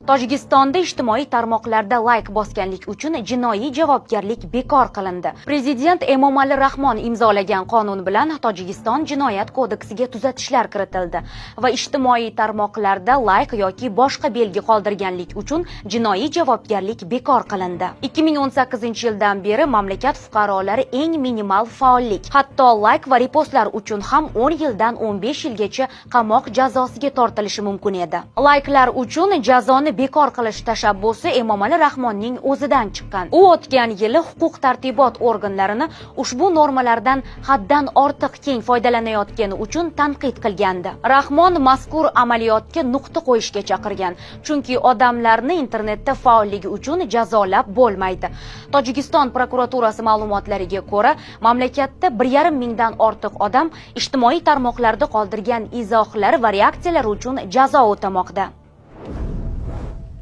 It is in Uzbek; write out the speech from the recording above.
Tojikistonda ijtimoiy tarmoqlarda layk bosganlik uchun jinoiy javobgarlik bekor qilindi. Prezident Emomali Rahmon imzolagan qonun bilan Tojikiston Jinoyat kodeksiga tuzatishlar kiritildi va ijtimoiy tarmoqlarda layk yoki boshqa belgi qoldirganlik uchun jinoiy javobgarlik bekor qilindi. 2018-yildan beri mamlakat fuqarolari eng minimal faollik, hatto layk va repostlar uchun ham 10 yildan 15 yilgacha qamoq jazosiga tortilishi mumkin edi. Layklar uchun jazoni bekor qilish tashabbusi Emomali Rahmonning o'zidan chiqqan. U o'tgan yili huquq tartibot organlarini ushbu normalardan haddan ortiq keng foydalanayotgani uchun tanqid qilgandi. Rahmon mazkur amaliyotga nuqta qo'yishga chaqirgan, chunki odamlarni internetda faolligi uchun jazolab bo'lmaydi. Tojikiston prokuraturasi ma'lumotlariga ko'ra, mamlakatda 1,5 mingdan ortiq odam ijtimoiy tarmoqlarda qoldirgan izohlari va reaksiyalari uchun jazo o'tamoqda.